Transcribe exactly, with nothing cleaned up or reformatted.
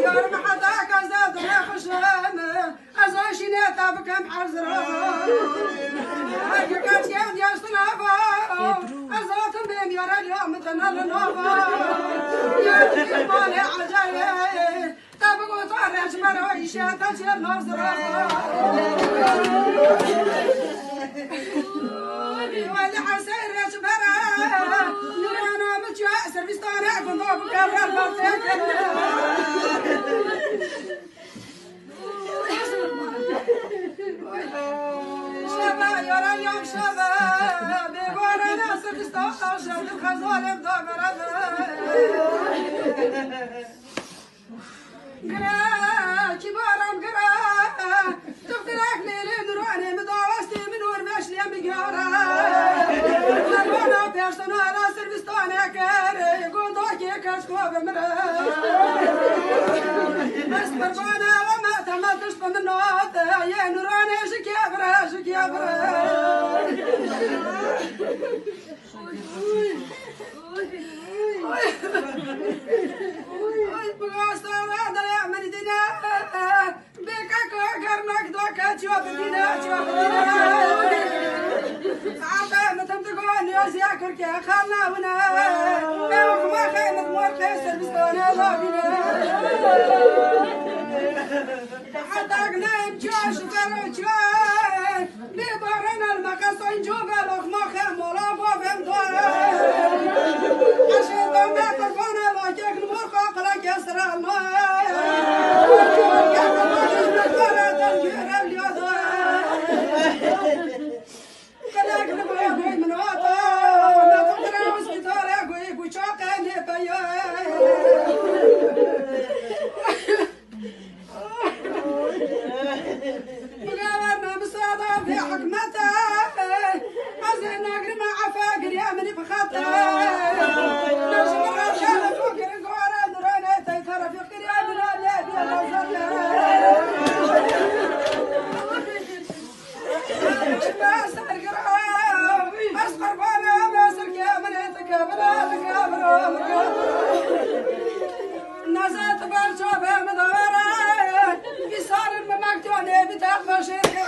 Yar me heta kez de dime xweş e, ez aşîne te bikim erzira. Her ke keç kev diyastin ava, ez atim bêm yara liya min te ne li nava. Yar malê ecele. Te bigota reçber o îşe te çêr nazira. Wele Hesey reçber e, nirana min çiya servîstane gunda bi kevrer bertê kir. Şeve, yara yan şeve, bêbarana servîstana şevdir xezalê da mereve. Gire, kibaran gire, tiftirek lêlê nurane mi dawestê min û rmeşlê mi gyara. Perwana personala servîstane kere, gondakê kesko bimire. Ez perwana ve me temel tişt bi min nate, yê nurane ji kevre, ji kevre. Ay, bigasta ra daya min dine. Bêka ka germek da ka çiya bidine, çiya bidine. Ata mitim digo niyaziya kirke xalna wina. Ew xma xeymet mor xey serbistane labine. Heta ginem çiya şifero çiya. Bê barana li meqesoyn cobe loxma xe mola bavem do. Eşê bame qurbana lakek li mor xwe qileke sira ma. Qilek li mor goy min ata. Nafira hospitale goy guçaqe nê peye. Bigaver me misada vê hikmete. Ez ê nagrime efe giriya min bixete. Naji min efe efe kirin gore nurane tey tarafî giriya min ale diye nazar le. Çime sergira, ez qurbana me sirke min ê dike, min ê dike, min ê dike. Nezet ber çavê min davere, îsarên min mektonê bi te xweşê dike.